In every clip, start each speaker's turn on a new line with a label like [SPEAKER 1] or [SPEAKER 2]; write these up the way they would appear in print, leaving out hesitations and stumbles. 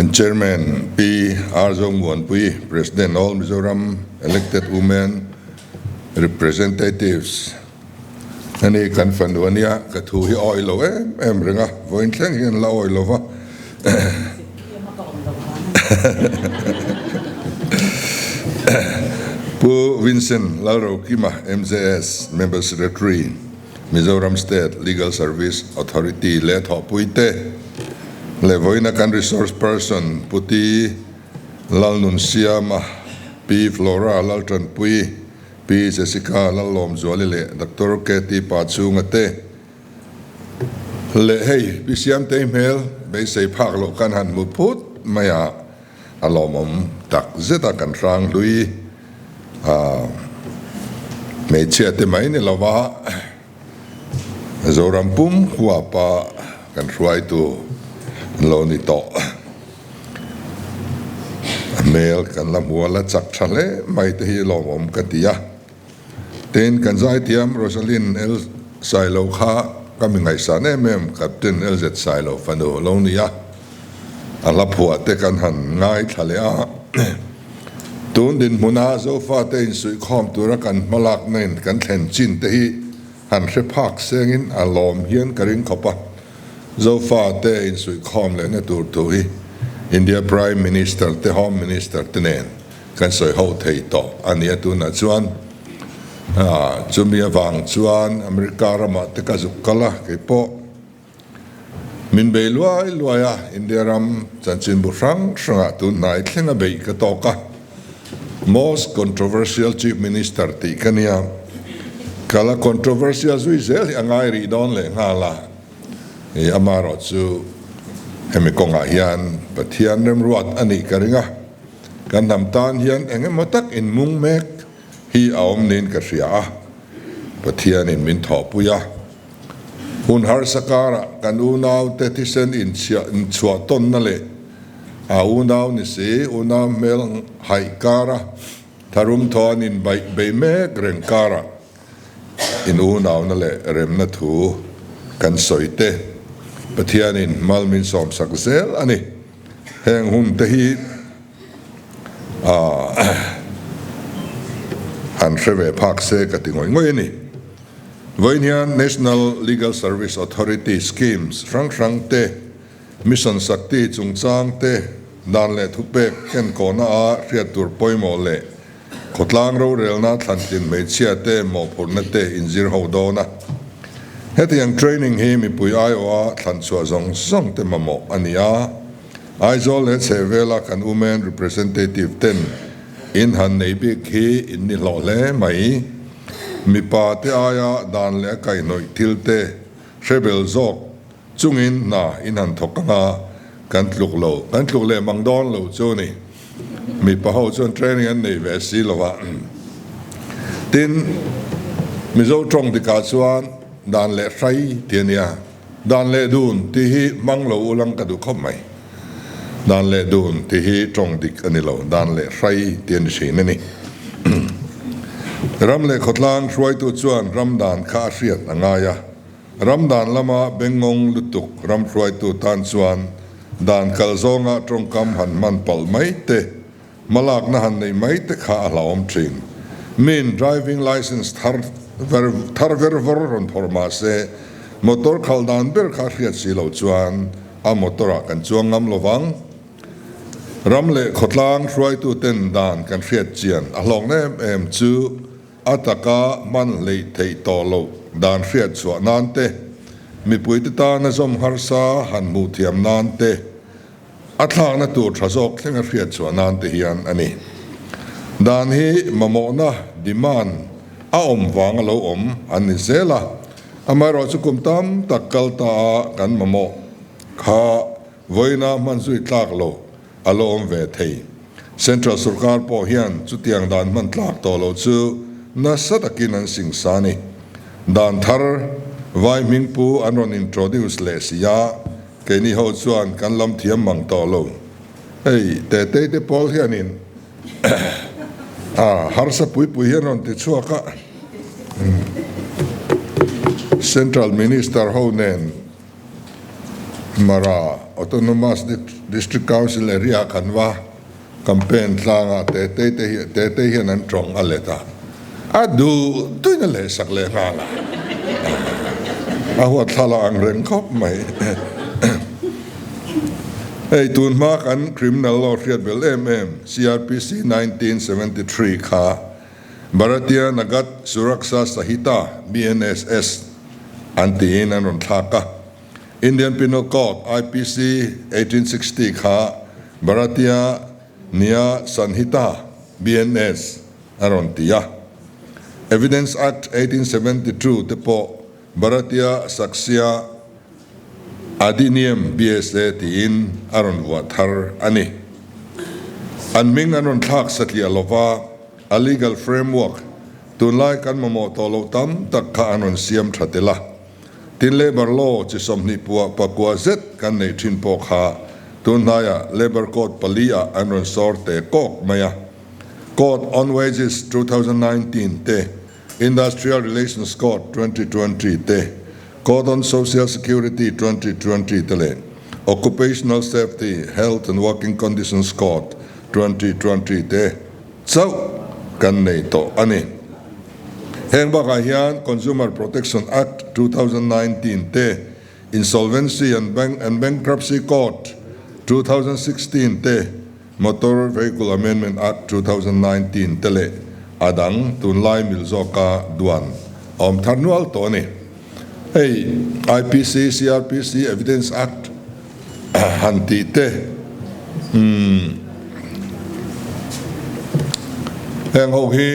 [SPEAKER 1] Kan Chairman Pi R Zomuanpui, President All Mizoram Elected Women Representatives a ni kan fanu a nia, ka thu hi a awih lo em em reng a, vawiin thleng hian la awih lo va. Pu Vincent Lalrokima, MJS Member Secretary, Mizoram State Legal Service Authority leh thawhpui te leh vawiina kan resource person Pu Ti Lalnunsiama, Pi Flora Laltanpui, Pi Jessica Lallawmzuali leh Doctor KT Pachhunga te leh hei Pi Siamtei hmel beisei phak loh kan han hmu phut mai a, a lawmawm tak zet a kan hrang hlui a hmeichhia te mai ni lova Zoram pum huapa kan hruaitu an lo ni tawh. A hmel kan la hmu a la chak tha hle mai te hi lawmawm ka ti a. Tin, kan zaithiam Rosalyn L. Sailo kha ka mi ngaihsan em em Captain LZ Sailo fanu lo ni a, a hla phuah te kan han ngaithla leh a. Tun dinhmuna Zofate insuihkhawm tura kan hmalakna in kan thlen chin te hi han hre phak sengin a lawm hian ka ring khawp a. Zofate insuihkhawm lehna tur thu hi India Prime Minister te Home Minister te nen kan sawi ho thei tawh a nia tunah chuan chumi avang chuan America ramah te ka zuk kal a keipawh min bei luai luai a India ram chanchinbu hrang hrangah tun hnai thleng a beih ka tawk a most controversial chief minister tih ka nia ka la controversial zui zel hi a ngai rih dawn leh nghal a amaherawhchu hemi kawngah hian Pathian remruat a nih ka ring a. Kan hnam tan hian eng emaw tak in mung mek hi a awm niin ka hria a, Pathianin min thawhpui a. Hun harsa karah kan unaute thisen inchhuah tawnna leh a unau ni si, unau hmel haih kara tharum thaw an inbaih bei mek reng karah in unauna leh remna thu kan sawi te Pathianin mal min sawmsak zel a ni. Heng hun te hi han hre ve phak se ka ti ngawih ngawih a ni. Vawiin hian National Legal Service Authority schemes hrang hrang te, Mission Shakti chungchang te, dan leh thupek enkawhna a hriat tur pawimawh leh Khawtlang rorelna thlantlin hmeichhia te mawhphurhna te inzir ho dawn a. Hetiang training hi mipui aiawha thlanchhuah zawng zawng te mamawh a ni a. Aizawl leh chhehvela kan Women Representative ten in han nei bik hi in ni hlawh hle mai. Mipa te aia dan leh a kaihhnawih thil te hre bel zawk Chungin hna in han thawk ang a, kan tluk lo, kan tluk leh mang dawn lo chu ni. Mipa ho chuan training an nei ve si lo a. Tin, Mizo tawng dikah chuan dan leh hrai ti a nia. Dan leh dun tih hi hmang lo ulang ka duh khawp mai. Dan leh dun tih hi tawng dik a ni lo, dan leh hrai ti a ni thin a ni. Ram leh khawtlang hruaitu chuan ram dan kha a hriat a ngai a. Ram dan lama bengngawng lutuk ram hruaitu tan chuan dan kal zawnga tawngkam han hman palh mai te, hmalakna han nei mai te kha a hlauhawm thin. Miin driving licence thar thar ver vawr rawn phawrh mah se, motor khal dan ber kha hriat si loh chuan a motor ah kan chuang ngam lovang. Ram leh khawtlang hruaitu ten dan kan hriat chian a hlawkna em em chu, A taka hman hleih theih tawh loh dan hriat chhuah nan te, mipuite tana zawm harsa han hmuh thiam nan te, a thlakna tur tha zawk thlenga hriat chhuah nan te hian a ni. Dan hi mamawhna, demand, a awm vanga lo awm an ni zel a, amaherawhchu kum tam tak kal ta a kan mamawh kha vawiina hman zui tlak lo a la awm ve thei. Central sorkar pawh hian chutiang dan hman tlak tawh lo chu nasa takin an singsa a ni. Dan thar vai hming pu an rawn introduce leh si a, keini ho chuan kan lam thiam mang tawh lo. Hei Tetei te pawl hianin a harsa pui pui hian rawn ti chhuak a, Central Minister ho nen Mara Autonomous District Council area kan va campaign tlangah Tetei te hi Tetei hian an tawng a let a, a duh duhin a lehsak leh nghal a, a huatthlala ang reng khawp mai. Hei tun hma kan criminal law hriat bel em em CRPC 1973 kha Bharatiya Nagad Suraksha Sahita, BNSS, an tiin an rawn thlak a. Indian Penal Code, IPC, 1860 kha Bharatiya Nyaya Sanhita, BNS, a rawn ti a. Evidence Act 1872 te pawh Bharatiya Sakshya Adhiniyam, BSA, tiin a rawn vuah thar a ni. An hming an rawn thlak satliah lova, a legal framework tunlai kan mamawh tawh loh tam tak kha an rawn siam tha tel a. Tin Labour Law chi 20 puah pakua zet kan neih thin pawh kha tun hnaiah Labour Code pali ah an rawn sawr te kawk mai a. Code on Wages 2019 te, Industrial Relations Code 2020 te, Code on Social Security 2020 te leh Occupational Safety, Health and Working Conditions Code 2020 te chauh kan nei tawh a ni. Heng bakah hian Consumer Protection Act 2019 te, Insolvency and and Bankruptcy Code 2016 te, Motor Vehicle Amendment Act 2019 te leh a dang tunlai mil zawka duan a awm thar nual tawh a ni. Hei IPC, CRPC, Evidence Act han tih te, umm heng ho hi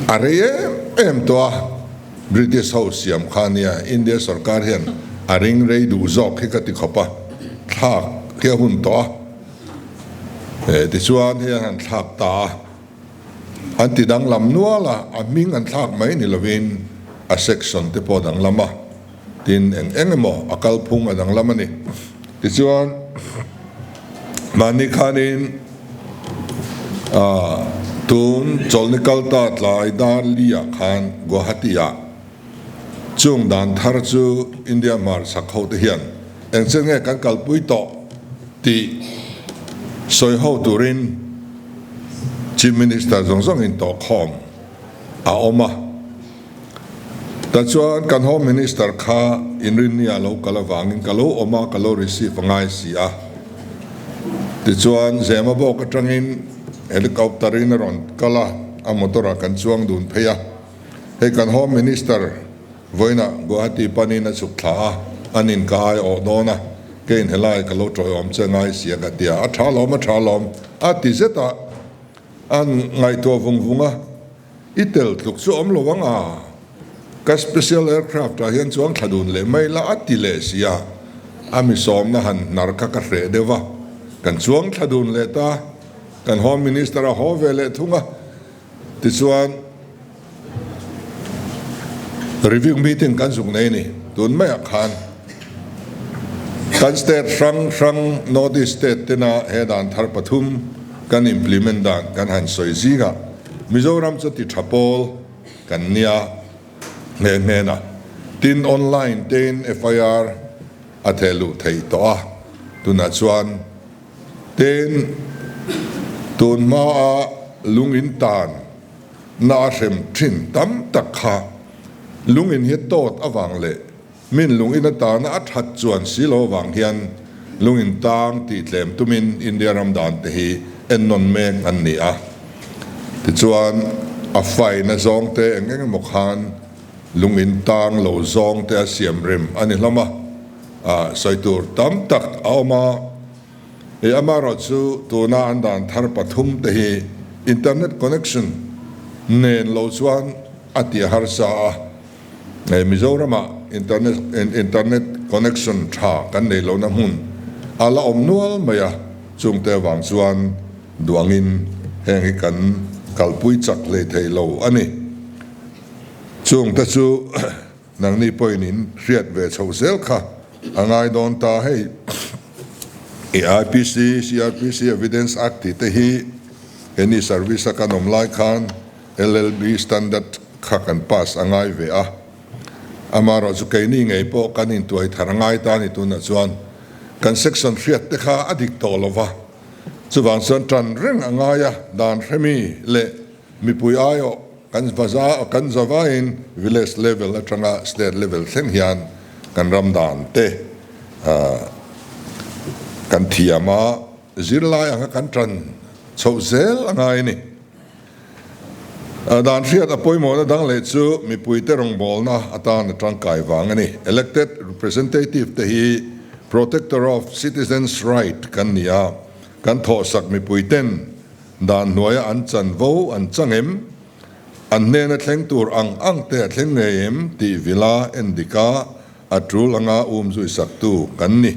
[SPEAKER 1] a rei em em tawh a, British ho siam kha nia India sorkar hian a ring rei duh zawk hi ka ti khawp a, thlak hi a hun tawh a, tichuan hei an han thlak ta a. An ti danglam nual a, a hming an thlak mai ni lovin a section te pawh a danglam a, tin eng eng emaw a kalphung a danglam a ni. Tichuan mahni khanin tun chawlhni kalta tlai dar li ah khan Guwahati ah chung dan thar chu India hmarchhak ho te hian eng chen nge kan kalpui tawh tih sawi ho turin Chief Minister zawng zawngin tawhkhawm a awm a. Tachuan kan Home Minister kha inrinni ah lo kal avangin ka lo awm a, ka lo receive a ngai si a. Tichuan Zema bawk atangin helicopter in a rawn kal a, a motor ah kan chuang dun phei a. Hei kan Home Minister Vawiinah Guwahati panin a chhuk thla a, an in ka ai awh dawn a, keiin helai ka lo tawiawm che ngai sia ka ti a, a tha lawm a tha lawm a ti zet a, an ngaihtuah vung vung a, i tel tluk chu awm lo ang a, ka special aircraft ah hian chuang thla dun leh mai la a ti leh si a, a mi sawmna han hnar kha ka hreh deuh va, kan chuang thla dun leh ta, kan Home Minister a haw ve leh thung a. Tichuan, review meeting kan zuk nei a ni. Tun maiah khan kan state hrang hrang North East state tena he dan thar pathum kan implement dan kan han sawi zingah Mizoram chu ti tha pawl kan nia nghe hnena tin online tein FIR a theh luh theih tawh a. Tunah chuan Tin, tun hmaa lung in tan na a hrem thin tam tak kha lung in hi tawt avang leh min lung in atana a that chuan si lo avang hian lung in tang tih tlem tumin India ram dan te hi ennawn mek an ni a. Tichuan, a faina zawng te eng eng emaw khan lung in tang lo zawng te a siam rem a ni hlawm a. A sawi tur tam tak a awm a, hei amaherawhchu tuna an dan thar pathum te hi internet connection nen lo chuan a ti harsa a, hei Mizoramah internet internet connection tha kan nei lohna hmun a la awm nual mai a, chungte avang chuan duangin heng hi kan kalpui chak hlei thei lo a ni. Chungte chu. Nangni pawhin in hriat ve chho zel kha a ngai dawn ta hei. I IPC, CRPC, Evidence Act tih te hi heni service a kan awm lai khan LLB standard kha kan pass a ngai ve a. Amaherawhchu keini ngei pawh kan intuai thar a ngai ta a ni tunah chuan kan section hriat te kha a dik tawh lo va, chuvang chuan tan reng a ngai a, dan hremi leh mipui aiawh kan vaza kan zavaiin village level atanga state level thleng hian kan ram dan te kan thiam a, zirlai anga kan tan chhoh zel a ngai a ni. Dan hriat a pawimawhna dang leh chu mipuite rawngbawlna atan a tangkai vang a ni. Elected representative te hi protector of citizens right kan ni a, kan thawhsak mipuiten dan hnuaia an chanvo an chang em, an hnena thleng tur ang ang te a thleng ngei em tih vila endika a tul anga umzui saktu kan ni.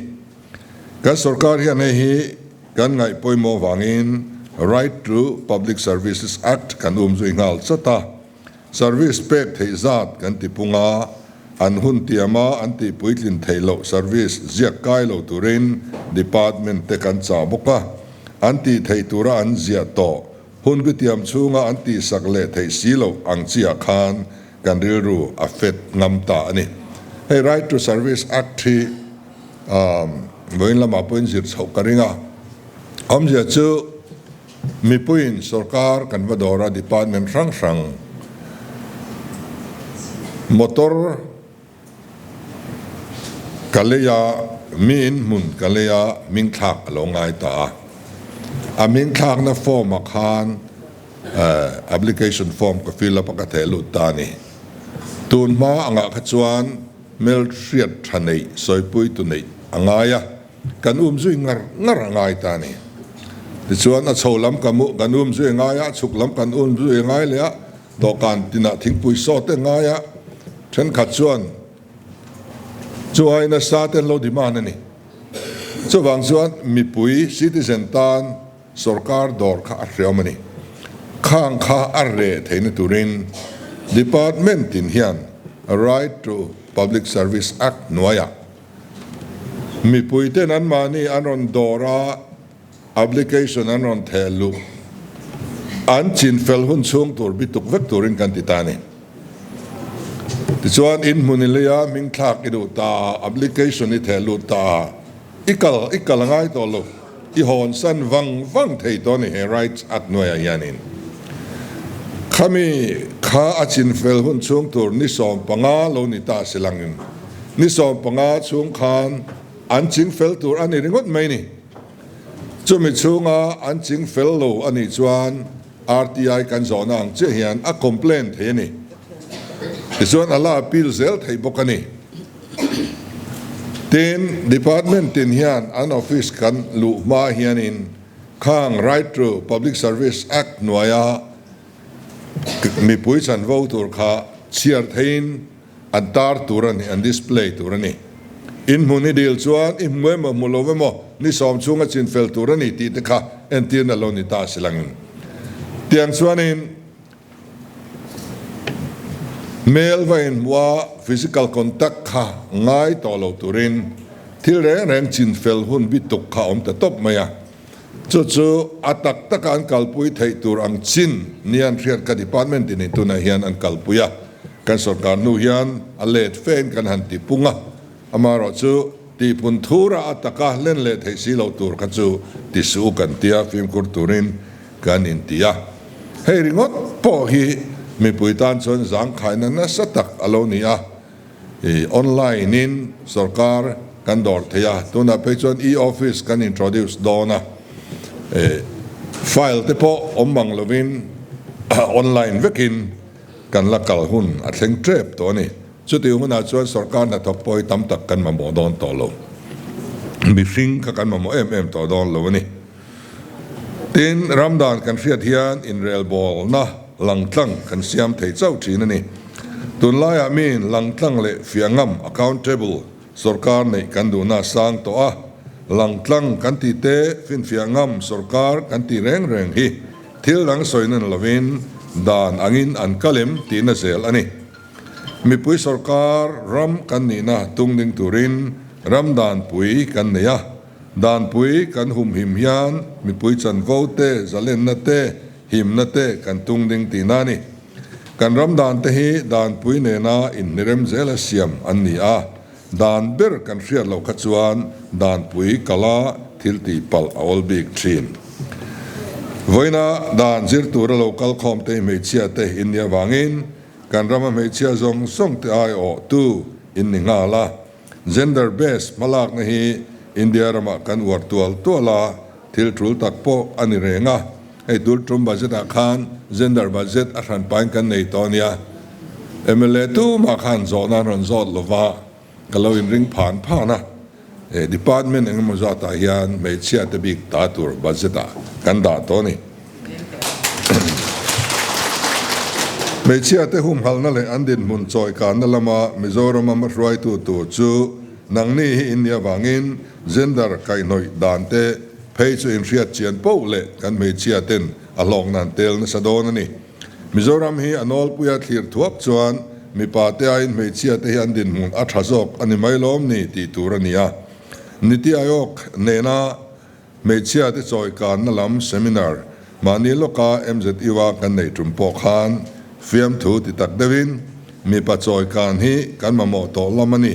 [SPEAKER 1] Kan sorkar hian hei hi Kan ngaih pawimawh vangin Right to Public Services Act kan um zui nghal chat a, service pek theih zat kan ti pung a, an hun tiama an tih puitlin theih loh service ziak kai lo turin department te kan chah bawk a, an tih theih tura an ziah tawh hun bi tiam chhunga an tihsak leh theih si loh ang chiah khan kan rilru a fet ngam ta a ni. Hei Right to Service Act hi Vawiin lamah pawhin zir chhoh ka ring a, awmzia chu mipuiin sorkar kan va dawr a, department hrang hrang motor ka lei a, miin hmun ka lei a, hming thlak a lo ngai ta a, a hming thlakna form ah khan application form ka fill up a ka theh lut ta a ni. Tun hma angah kha chuan Hmel hriat tha neih, sawipui tu neih a ngai a, kan um zui ngar ngar a ngai ta a ni. Tichuan a chho lam ka mu kan um zui a ngai a, a chhuk lam kan um zui a ngai leh a, dawhkan tinah thingpui sawt te a ngai a, thenkhat chuan chu ai nasa te an lo demand a ni. Chuvang chuan mipui, citizen, tan Sorkar dawr kha a hriam a ni. Khang kha a reh theihna turin Department tin hian Right to Public Service Act hnuaiah mipuiten anmahni an rawn dawr a, application an rawn theh luh an chinfel hun chhung tur bituk vek turin kan ti ta a ni. Tichuan inhmun i lei a, hmingthlak i duh ta a, application i theh lut ta a, I kal, i kal a ngai tawh lo. I hawn san vang vang thei tawh a ni he Rights Act hnuaiah hianin. Khami kha a chinfel hun chhung tur ni 15 lo ni ta si langin ni 15 chhung khan an chingfel tur a ni ringawt mai ni. Chumi chhunga an chingfel lo a nih chuan RTI kan zawhna ang chiah hian a complain thei a ni. Tichuan a la appeal zel thei bawk a ni. Tin, Department tin hian an office kan luh hma hianin khang Right to Public Service Act hnuaia mipui chanvo tur kha chhiar theiin an tar tur a ni, an display tur a ni. In hmun i dil chuan i hmu emaw hmu lo emaw ni sawm chhunga chinfel tur a ni tih te kha entirna lo ni ta si langin. Tiang chuanin. Hmel va inhmuha physical contact kha ngai tawh lo turin thil reng reng chinfel hun bi tuk kha awm ta tawp mai a. Chu chu a tak taka an kalpui theih tur ang chin nia an hriat kha department in tunah hian an kalpui a. Kan sorkar hnu hian a let fein kan han ti pung a, amaherawh chu tihpun thura a taka hlen leh theih si loh tur kha chu ti suh kan tia fimkhur turin kan inti a, hei ringawt pawh hi mipui tan chuan zangkhaina nasa tak a lo ni a, i online in sorkar kan dawr thei a, tunah phei chuan e-office kan introduce dawn a, i file te pawh awm mang lovin online vekin kan la kal hun a thleng tep tawh a ni. Chutih hunah chuan sorkar hnathawk pawh hi tam tak kan mamawh dawn tawh lo, mihring kha kan mamawh em em tawh dawn lo a ni. Tin, ram dan kan hriat hian inrelbawlna langtlang kan siam thei chauh thin a ni. Tunlaiah miin langtlang leh fiahngam, accountable, sorkar neih kan duhna a sang tawh a, langtlang kan tih te, finfiahngam sorkar kan tih reng reng hi thil dang sawi nan lovin dan angin an kal em tihna zel a ni. Mipui sorkar ram kan nihna tung ding turin ram danpui kan nei a, danpui kan humhim hian mipui chanvo te, zalenna te, himna te kan tung ding tihna a ni. Kan ram dan te hi danpui nena inhnirem zela siam an ni a, dan ber kan hriat loh kha chuan danpui kala thil tih palh a awl bik thin. Vawiina dan zir tura lo kal khawm te hi hmeichhia te in nih avangin kan rama hmeichhia zawng zawng te aiawh tu in ni nghal a. Gender based hmalakna hi India ramah kan uar tual tual a, thil tul tak pawh a ni reng a. Hei tul tum budget ah khan gender budget a hran pain kan nei tawh a nia. Mla tumah khan zawhna an rawn zawt lova, ka lo inring phan phan a. Department eng emaw zatah hian hmeichhia te bik ta tur budget ah kan dah tawh a ni. Hmeichhia te humhalna leh an dinhmun chawikanna lama Mizorama hmahruaitu tur chu nangni hi in nih avangin gender kaihhnawih dan te phei chu inhriat chian poh leh kan hmeichhia ten a hlawkna an tel nasa dawn a ni. Mizoram hi a nawlpuia thlir thuak chuan mipa te aiin hmeichhia te hi an dinhmun a tha zawk a ni mai lawm ni tih tur a ni a. Niti Aayog nena Hmeichhia te chawikanna lam seminar mahni lawka MZU a kan neih tum pawh khan fiamthu ti tak deuhin mipa chawikan hi kan mamawh tawh lam a ni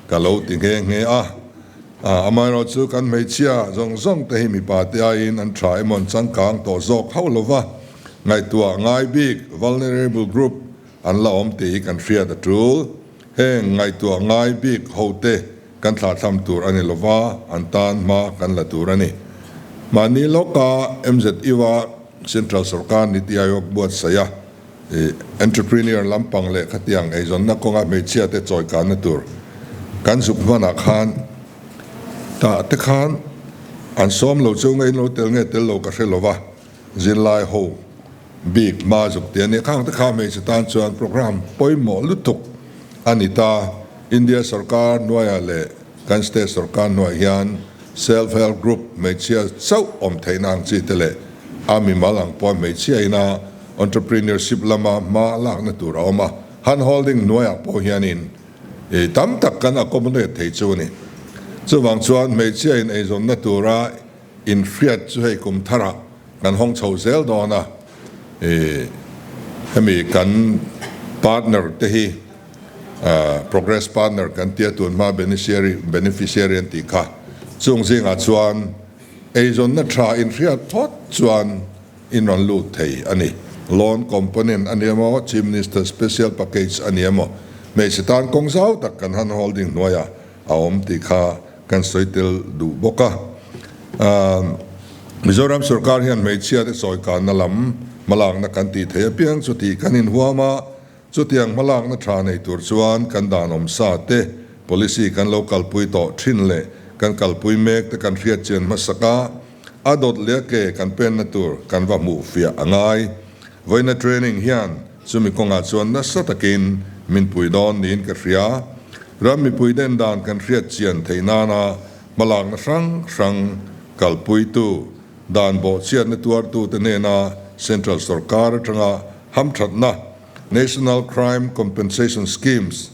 [SPEAKER 1] ka lo ti nghe nghe a. Amaherawh chu kan hmeichhia zawng zawng te hi mipa te aiin an tha emaw an changkang tawh zawk hauh lova ngaihtuah ngai bik vulnerable group an la awm tih hi kan hriat a tul. Heng ngaihtuah ngai bik ho te Kan thlahthlam tur a ni lova, an tan hma kan la tur a ni. Mahni lawka MZU-a Central Sorkar Niti Aayog buatsaih a, entrepreneur lampang leh khatiang eizawnna kawnga hmeichhia te chawikanna tur kan zuk hmanah khan tah te khan an sawm lo chu nge in lo tel nge tel lo ka hre lova, zirlai ho bik hma zuk tih a ni. Khang te kha hmeichhe tan chuan programme pawimawh lutuk a ni ta. India sorkar hnuaiah leh kan state sorkar hnuaiah hian self help group hmeichhia chauh awm theihna ang chi te leh a mimal ang pawh hmeichhia ina entrepreneurship lama hma lakna tur a awm a, hand holding hnuaiah pawh hianin tam tak kan accommodate thei chu a ni. Chuvang chuan hmeichhia in eizawnna tura inhriat chu hei kum tharah kan hawng chho zel dawn a, hemi kan partner te hi Progress Partner kan tia tun hma beneficiary beneficiary an tih kha. Chung zingah chuan eizawnna tha inhriat phawt chuan in rawn lut thei a ni. Loan component a ni emaw, Chief Minister Special Package a ni emaw, hmeichhe tan kawng zau tak kan han holding hnuaiah a awm tih kha kan sawi tel duh bawk a. Mizoram sorkar hian hmeichhia te sawikanna lam hmalakna kan tih theih apiang chu tih kan inhuam a, Chutiang hmalakna tha nei tur chuan kan dan awm sa te, policy kan lo kalpui tawh thin leh kan kalpui mek te kan hriat chian hmasak a, a dawt leh a ke kan penna tur kan va hmuh fiah a ngai. Vawiina training hian chumi kawngah chuan nasa takin min pui dawn niin ka hria. Ram mipui den dan kan hriat chian theih nana hmalakna hrang hrang kalpuitu, dan bawhchhiatna tuartute hnena Central sorkar atanga hamthatna, National Crime Compensation Schemes,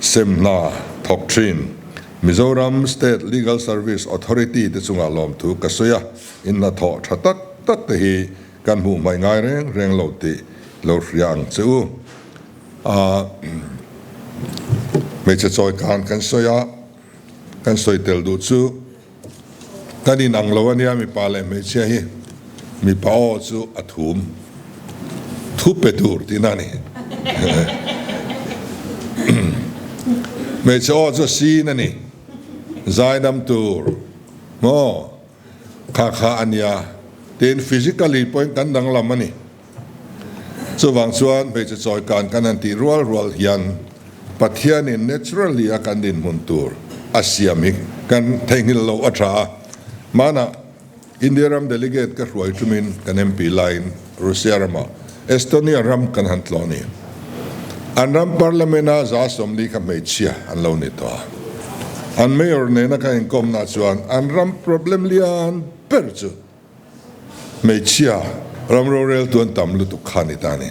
[SPEAKER 1] semhna thawk thin. Mizoram State Legal Service Authority te chungah lawmthu ka sawi a, in hnathawh tha tak tak te hi kan hmuh hmaih ngai reng reng lo tih lo hria ang che u. A hmeichhe chawi khan kan sawi a, kan sawi tel duh chu Kan in ang lo ania mipa leh hmeichhia hi mipa aw chu a thum thu pe tur tihna a ni. Hmeichhe aw chu a sin a ni zaidam tur maw kha kha ania tin physically pawhin kan danglam a ni. Chuvang chuan hmeichhe chawikan kan han tih rual rual hian Pathianin naturally a kan dinhmun tur a siam hi kan theihnghilh loh a tha a. Hmanah India ram delegate ka hruai thumin kan MP laiin Russia ramah Estonia ram kan han tlawh a ni. An ram parliament-a 140 kha hmeichhia an lo ni tawh a. An mayor nena ka inkawmna chuan an ram problem lian ber chu Hmeichhia ram roreltu an tam lutuk kha ni ta ni.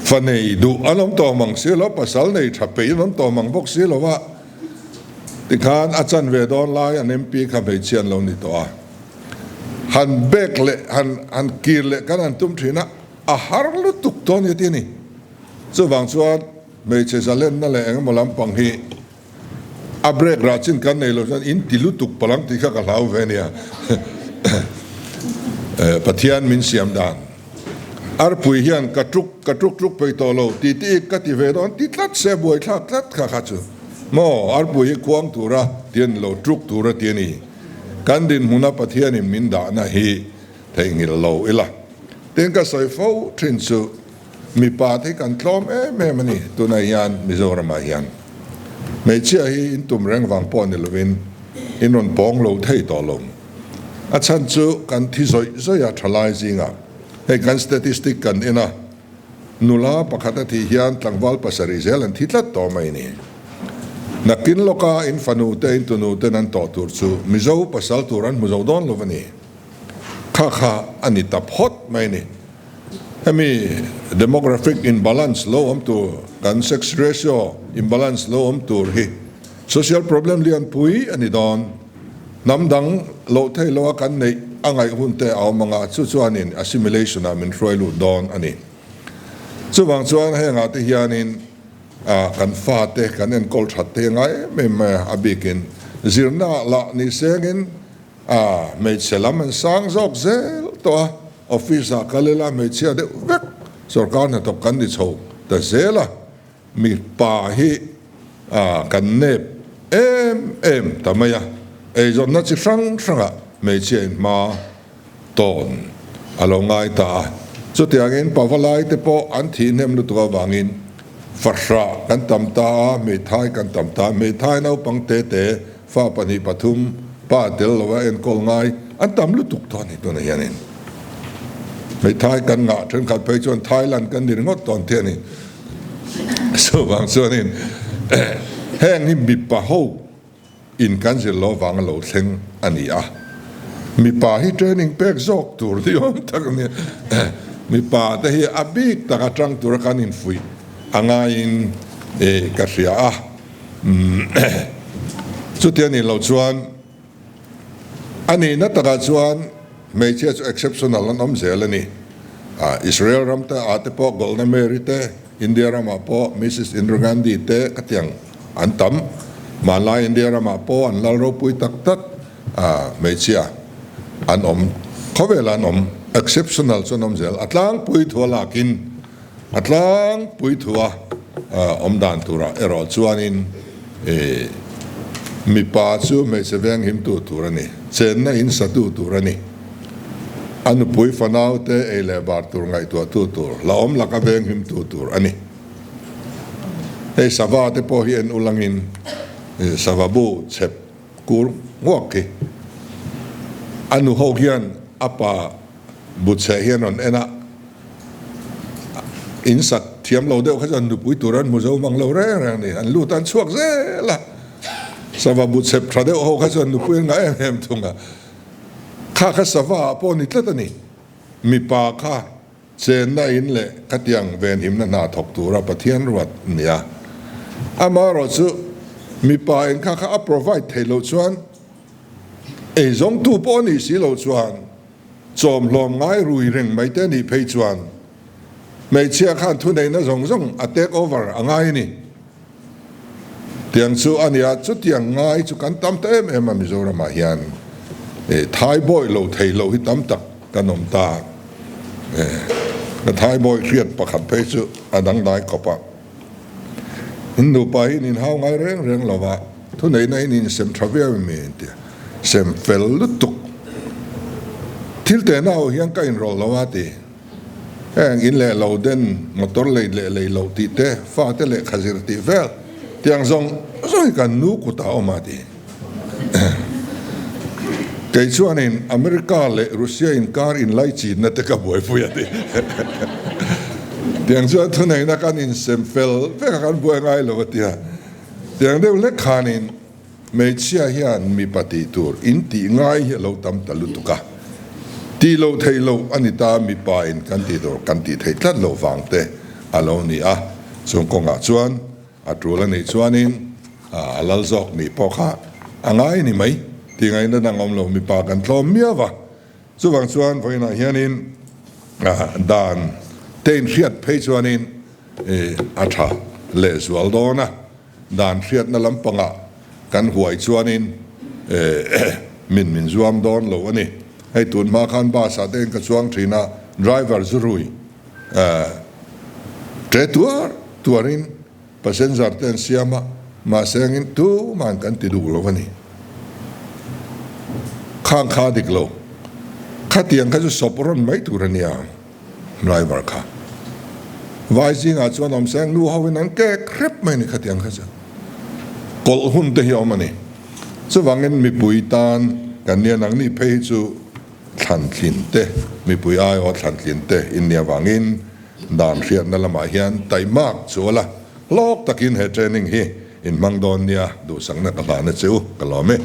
[SPEAKER 1] Fa nei duh an awm tawh mang si lo, pasal nei tha peih an awm tawh mang bawk si lo a. Tikhan a chan ve dawn lai an MP kha hmeichhia an lo ni tawh a. Han bek leh han han kir leh kan han tum thin a. a har lutuk tawh a ni a ti a ni. Chuvang chuan hmeichhe zalenna leh engemaw lampang hi a break rah chin kan nei lo chuan in ti lutuk palh ang tih kha ka hlau ve nia. Pathian min siam dan arpui hian ka tuk ka tuk tuk peih tawh lo ti ti ka ti ve dawn ti tlat se buaithlak tlat kha kha chu maw arpui hi khuang tura ti a ni lo tuk tura ti a ni. Kan dinhmuna Pathianin min dahna hi theihnghilh lo ila. Tin ka sawi fo thin chu Mipa te hi kan tlawm em em a ni. Tunah hian Mizoramah hian hmeichhia hi in tum reng vang pawh ni lovin in rawn pawng lo thei tawh lo. A chhan chu kan thi zawih zawih a thalai zingah hei kan statistic kan en a, nula pakhat a thih hian tlangval pasarih zel an thi tlat tawh mai ni. Nakin lawka in fanu te in tunu ten an tawh tur chu Mizo pasal tur an hmu zo dawn lo a ni. Kha kha a ni ta phawt mai ni. Hemi demographic imbalance lo awm tur, kan sex ratio imbalance lo awm tur hi social problem lianpui a ni dawn. Hnam dang loh theih loha kan neih a ngaih hun te a awm anga, chu chuanin assimilation ah min hruai lut dawn a ni. Chuvang chuan hengah te hianin kan fate kan enkawl that te ngai em em mai a, a bikin zirna ah lah ni sengin A, hmeichhe lam an sang zawk zel tawh a, office ah kal ila hmeichhia deuh vek sorkar hnathawk kan ni chho ta zel a, mipa hi a kan nep em em ta mai a, eizawnna chi hrang hrangah hmeichhia in hma tawn a lo ngai ta a, chutiangin pavalai te pawh an thih hnem lutuk avangin fahrah kan tam ta a, hmeithai kan tam ta a, hmeithai naupang te te Fa pahnih pathum pa tel lova enkawl ngai an tam lutuk tawh a ni tunah hianin hmeithai kan ngah thenkhat phei chuan Thailand kan ni ringawt tawn te a ni. Chuvang chuanin heng hi mipa ho in kan zir lo avanga lo thleng a ni a, mipa hi training pek zawk tur ni awm tak a ni. Mipa te hi a bik taka tang tura kan infuih a ngaiin ka hria a. Chutia nih loh chuan a nihna takah chuan hmeichhia chu exceptional an awm zel a ni. Israel ram te ah te pawh Golda Meir te, India ramah pawh Mrs Indira Gandhi te khatiang an tam. Hmanlai India ramah pawh an lal ropui tak tak hmeichhia an awm, khawvelah an awm. Exceptional chu an awm zel. A tlangpui thu a lakin A tlangpui thua awm dan turah erawh chuanin mipa chu hmeichhe veng himtu tur a ni, chenna in satu tur a ni. A nupui fanaute ei leh bar tur ngaihtuahtu tur, hlauhawm laka veng himtu tur a ni. Hei sava te pawh hi en ulangin sava bu chhep kur nguak hi a nu ho hian a pa Butchhe hian rawn en a, in sak thiam lo deuh kha chuan nupui tur an hmu zo mang lo reng reng a ni, an lut a an chhuak zel a, sava butchhep tha deuh ho kha chuan nupui an ngah em em thung a, kha kha sava ah pawh ni tlat a ni, mipa kha chenna in leh khatiang venhimna hna thawk tura Pathian ruat a ni a, amaherawhchu mipa in kha kha a provide theih loh chuan eizawngtu pawh a nih si loh chuan. Chawmhlawm ngai rui reng mai te nih phei chuan hmeichhia khan thuneihna zawng zawng a take over a ngai a ni. Tiang chu a nia, chutiang ngai chu kan tam ta em em a Mizoramah hian Thai bawi lo thei lo hi tam tak kan awm ta. Ka Thai bawi hriat pakhat phei chu a dangdai khawp a. In nupa hi in inhau ngai reng reng lo va, thuneihna in insem tha viau em em tia sem fel lutuk. Thil tehna ho hian ka inrawlh lo a ti. Heng in leh lo den, motor lei leh lei loh tih te, fate lehkha zir tih vel tiang zawng zawng hi kan nu kutah a awm a ti. Kei chuanin America leh Russia inkar inlaichinna te ka buaipui a ti. Tiang chuan thuneihna kan insem fel vek a, kan buai ngai lo a ti a. Tiang deuh hlek khanin hmeichhia hian mipa tih tur in tih ngai hi a lo tam ta lutuk a. Tih loh theih loh a ni ta, mipa in kan tih tur kan tih theih tlat loh vang te a lo ni a. Chung kawngah chuan A tul a nih chuanin a lal zawk nih pawh kha a ngai ni mai tih ngaihna dang awm lo, mipa kan tlawm miau va. Chuvang chuan vawiinah hianin dan. Te in hriat phei chuanin a tha lehzual dawn a, dan hriatna lampangah kan huai chuanin min min zuam dawn lo a ni. Hei tun hma khan bus ah te in ka chuang thin a, driver zu rui ṭe tuar tuarin passenger te an siam a, mahse angin tuman kan ti duh lo a ni. Khang kha dik lo, khatiang kha chu sawp rawn mai tur a nia. Driver kha vai zingah chuan awm seng nu ho in an kek hrep mai ni khatiang kha chu kawlh hun te hi a awm a ni. Chuvangin mipui tan kan nia nangni phei hi chu thlantlin te mipui aiawh thlantlin te in nia vangin dan hriatna lamah hian taimak chu a la hlawk takin he training hi in hmang dawn nia duhsakna ka hlana che u ka lawm e.